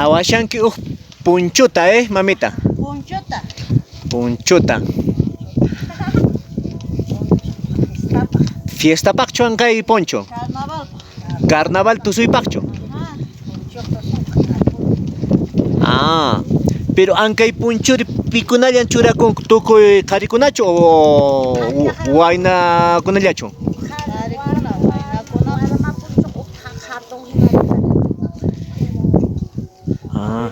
Awashanki uj punchuta, eh, mamita? Punchuta. Punchuta. Fiestapaqchu ankay poncho? Carnavalpaq. Carnaval tusuypaqchu? Ah, pero ankay punchuri pikunallan churakunku tukuy qharikunachu o waynakunallachu? Qharikuna, waynakuna. Ah.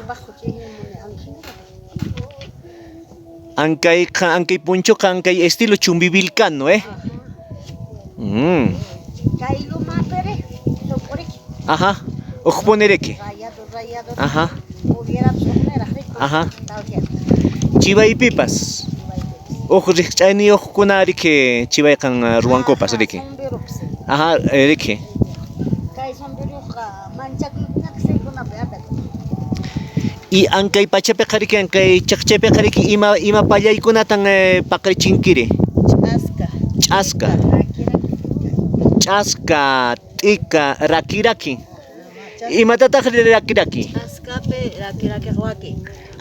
Ankayqa ankay punchuqa ankay estilo chumbivilcano, eh? Ajá. Uqpuniriki. Ajá. Ajá. Chivaypipas. Uq rikch'ayniyuqkuna riki chivayqan ruwankupas riki. Ajá, riki. Y ankay pachapiqa riki ankay chaqchaypiqa riki ima ima pallaykunatan paqarichinkiri? Ch'aska. Ch'aska. Ch'aska, t'ika, raki raki. Imatataq raki raki? Ch'askapi raki raki waki.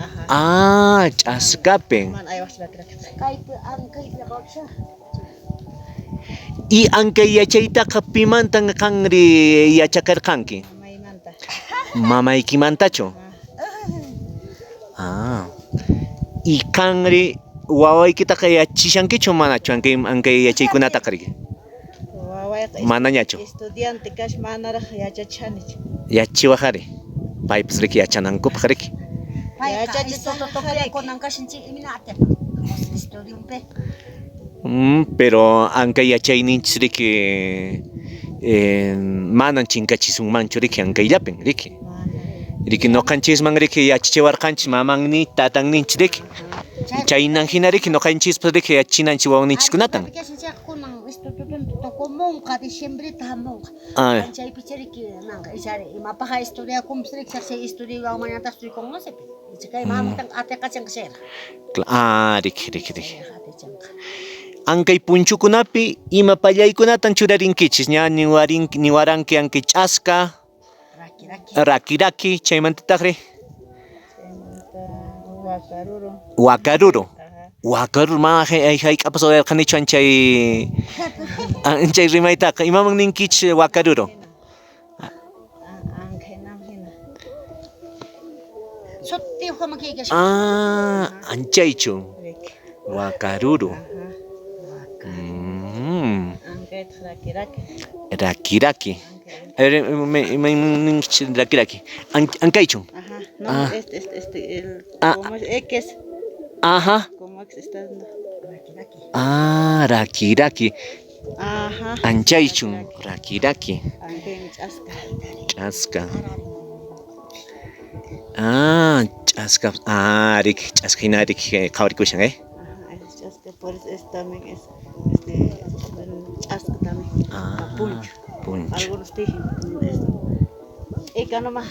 Ajá. Ah, ch'askapi. Mana aywaqchu raki raki. Y ankay yachaytaqa pimantan qanri yachaqarqanki? Maymanta. Mamaykimantachu? Ah. Y qanri wawaykitaqa yachishankichu manachu ankay ankay yachaykunataqa riki? Wawayqa Manañachu. estudiante kash manaraq yachachanichu. Yachiwaq ari. Paypas riki yachanankupaq riki. Pero ankay yachayninchis riki manan chinkachisunmanchu riki ankayllapin riki. Riki noqanchisman riki yachachiwarqanchis mamanni tatanninchis riki. Chaynan hina riki noqanchispas riki yachachinanchis wawanichiskunatan. Ah. Ah, riki riki riki. Ankay punchukunapi ima pallaykunatan churarinkichis ña niwarinki niwaranki ankay ch'aska, raki raki chaymantataqri Wakaruru. wakaruru. Wakaruru mana hayk'apas uyarqanichu anchay anchay rimaytaqa imaman ninkichis wakaruru? Ankhaynam hina. Ah, anchaychu. Riki. Wakaruru. Ankaytaq raki raki. Raki raki. A ver, imayman ninkichis raki raki. Ankaychu. Ajá. No, Ah. este, este, este, el, Ah. como es X, Ajá. como X está dando. Ah, raki raki. Ajá. Anchaychu. Raki raki. Ankaymi ch'aska. Ch'aska. Ah, ch'aska. Ah, riki ch'aska hina riki qhawarikushan, eh? Ajá, es ch'aska, por eso es también es este bueno, ch'aska también. Ah, Puncho. Puncho. Algunos tejen esto. Eka nomás.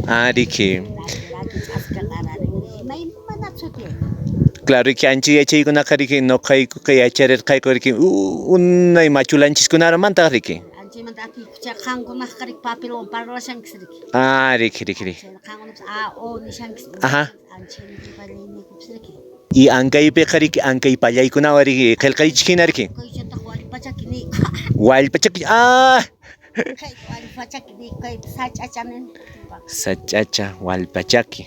Ah, riki. Claro, riki ancha yachaykunaqa riki noqaykuqa yacharirqayku riki unay machulanchiskunamanta riki. Ah, riki riki riki. Ajá. Y ankaypiqa riki ankay pallaykunawan riki qillqaychik hina riki. Wallpachaki. Ah! Sach'acha wallpachaki.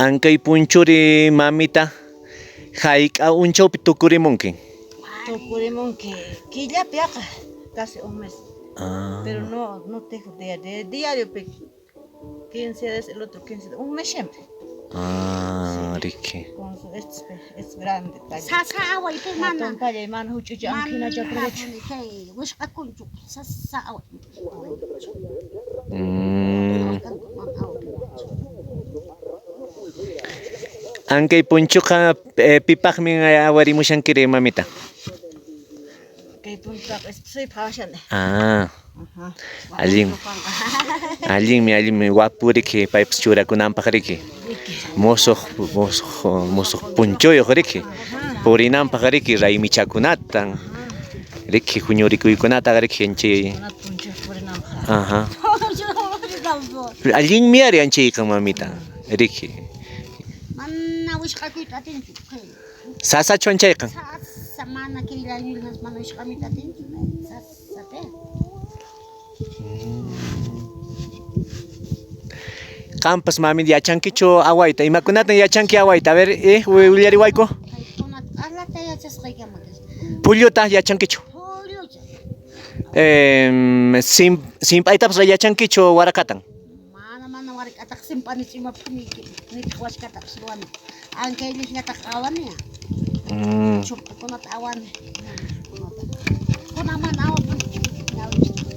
Ankay punchuri mamita hayk'a unchawpi tukurimunki? Tukurimunki killapi yaqa casi un mes. Ah. Pero no, no tejo diario, diario pe 15 días, el otro 15 días, un mes siempre. Ah, riki. Con su, este es grande talla. Sasa away pe mana. Hatun talla mana huch'ucha ankhina chakrachu. Kay wisq'akunchu sasa away. Ankay punchuqa pipaqmi awarimushankiri mamita? Kay puntaqa esposaypaq awashani. Ah, Ajá. Allin. Allinmi, allinmi wapu riki paypas churakunanpaq riki. Musuq musuq musuq punchuyuq riki. Purinanpaq riki raymichakunatan. Riki huñurikuykunata riki anchay. Kunata punchuyuq purinanpaq. Ajá. Allinmi ari anchayqa mamita. Riki. Mana wishqakuyta atinchu. Sasachu anchayqa. Sasa mana kayllañullas mana wishqamuyta atinchu. Sasa pe. Qampas mamita yachankichu awayta? Imakunatan yachanki awayta? A ver, willariwayku. Kaykunata alata yachasqaykama kashan. Pulluta yachankichu. Pullucha. Simp'aytapas yachankichu warakatan. Mana mana wark'ataq simp'anichu imapaq nitaq washkatapas ruwani. Ankayllaqllataq awani. Chup'akunata awani. Kunan mana awapunichu. Ñawichani.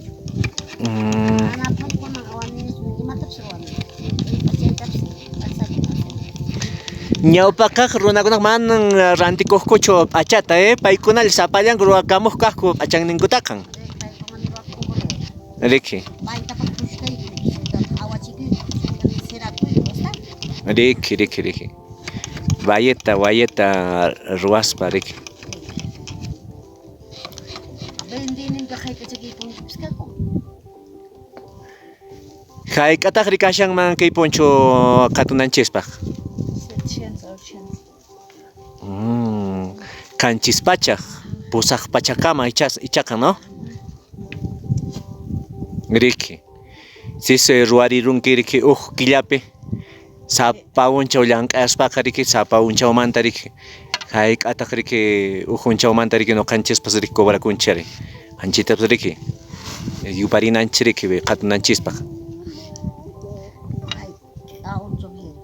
Manapuni kunan awaniñachu imatapas ruwani. Chaytapas p'achakunata. Ñawpaqkaq runakunaqa manan rantikuqkuchu p'achata, paykunalla sapallanku ruwakamuq kaqku p'achanninkutaqa. Paykuna ruwakunku. Riki. Paytapaq puchkayku, awachikuyku, sirakuyku, está? Riki, riki, riki. Bayeta, bayeta ruwaspa, riki. Vendininpi hayk'acha kay punchupis kakun. Hayk'ataqri kashanman kay punchu qhatunanchispaq? 700, 800. 700, 800kama ichaqa, no? Riki. Sis ruwarirunki riki uj killapi sapa unchaw llank'aspaqa riki sapa unchawmanta riki hayk'ataq riki uj unchawmanta riki ñuqanchispas riki cobrakunchik ari. Anchitapas riki yuparinanchik riki qhatunanchispaq. Ay, k'aunchumi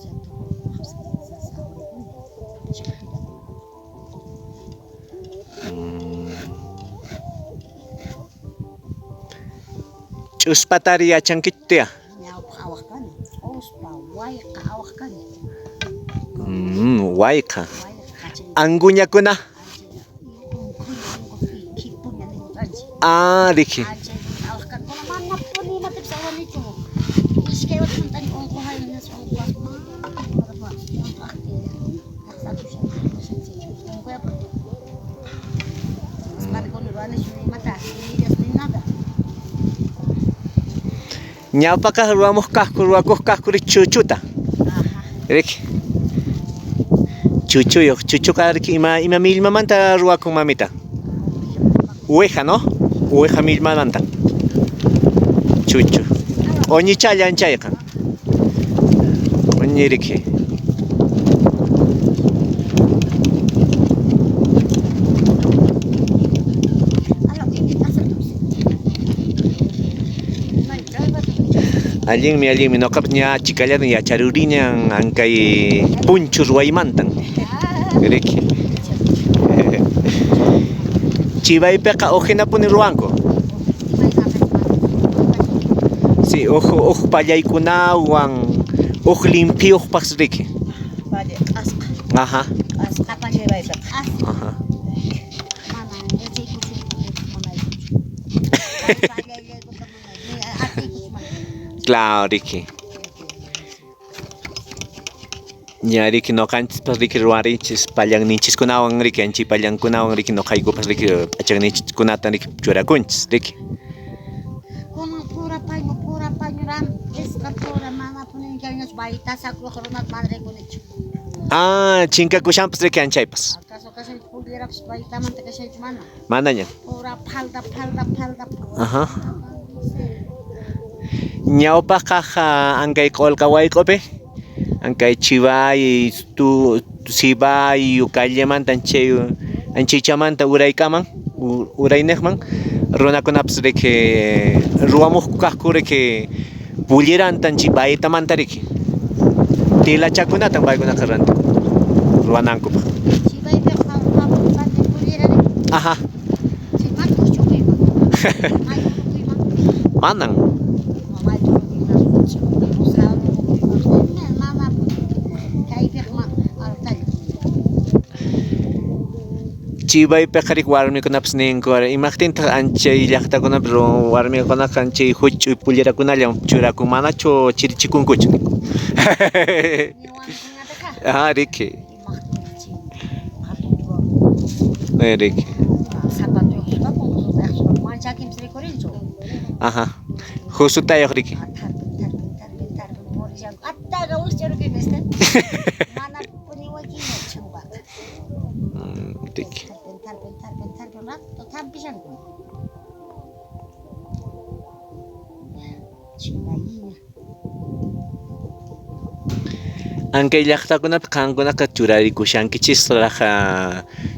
Ch'uspatari yachankichu tía? Ñawpaq awaq kani. Ch'uspa, wayqa awaq kani. Wayqa. Wayqa chay. Anguñakuna. Unquy khipuña ninkutanchik. Ah, riki. Anchaykuna awaq kani. Kuna manapuni imatapis awanichu. Iskay watamantani unquhayni unquwaspa mana llaqsakushan unquyapun. Mana kuna ruwanichu imata, ni ni nada. Ñawpaqkaq ruwamuq kaqku ruwakuq kaqku riki chuchuta. Ajá. Riki. Chuchuyuq, chuchuqa riki ima millmamanta ruwakun mamita? Uweja, ¿no? Uweja millmamanta. Chuchu. Q'uñichalla anchayqa. Q'uñi riki. Ala, asaltus. May driver. Allinmi, allinmi. Ñuqapas ña chikallatan yacharuriñan ankay punchu ruwaymantan. Riki. Chivaypiqa uqhinapuni ruwanku. Sí, uj uj pallaykunawan, uj limpiyuqpas riki. Palla q'asqa. Ajá. Q'asqa chivaypiqa. Ajá. Mana yachaykuchu munaykuchu. Pallaylaykuta munay, atiykuchu mana. Claro, riki. Ña riki ñuqanchispas riki ruwarinchis pallanninchiskunawan riki anchay pallankunawan riki ñuqaykupas riki p'achanninchiskunata riki churakunchis riki. Kunan pura paño rantisqa pura manapuni kayñachu baytasakuq runata mana rikunichu. Ah, chinkakushanpas riki anchaypas. Acaso kashanchu pullerapas baytamanta kashanchu mana. Manaña. Pura falda, falda, falda. Pura. Ajá. Ñawpaqkaq ankay q'ulqa wayq'upi ankay chivay tu sibay callemanta anchay anchaychamanta uraykaman urayniqman runakunapas riki ruwamuqku kaqku riki pulleranta chay baytamanta riki telachakunatan paykunaqa rantiku ruwanankupaq. Chivaypiqa pullera riki. Ajá. Chay maytu rukuyman. Manan. Maytu rukuyman, mana kaypiqa mana altalla. Chivaypiqa riki warmikunapas ninku, imaqtintaq anchay llaqtakunapi warmikunaqa anchay huch'uy pullerakunallan churakun, manachu chirichikunkuchu ninku. Niwankunataqa. Ah, riki. Imaqtinchik hatun churapun. Riki. Zapatuyuq mana chakinpis rikurinchu. Ajá. Husutayuq riki. Tarpin, tarpin, tarpin, tarpin purishanku. Ataqa wischarukini mana puniwakiña chimbaqa. Riki. Tarpin, tarpin, tarpin, tarpin rato tampishanku. Chimbayiña. Ankay llaqtakunapi qankunaqa churarikushankichisraq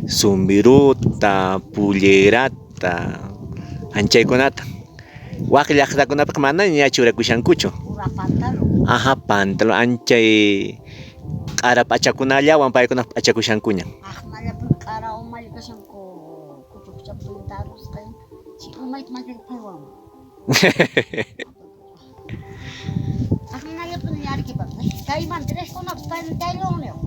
zumbiruta, pullerata, anchaykunata. Wak llaqtakunapiqa manaña churakushankuchu. Pura pantalón. Ajá, pantalón anchay q'ara p'achakunallawan paykuna p'achakushankuña. Aqmallapuni q'ara umalli kashanku kuchukuchapuni tarusqa. Chay umayta makilla paywan. Aqmallapuni Arequipapi. Kaymanta riqkunapas paymi taylonniyuq.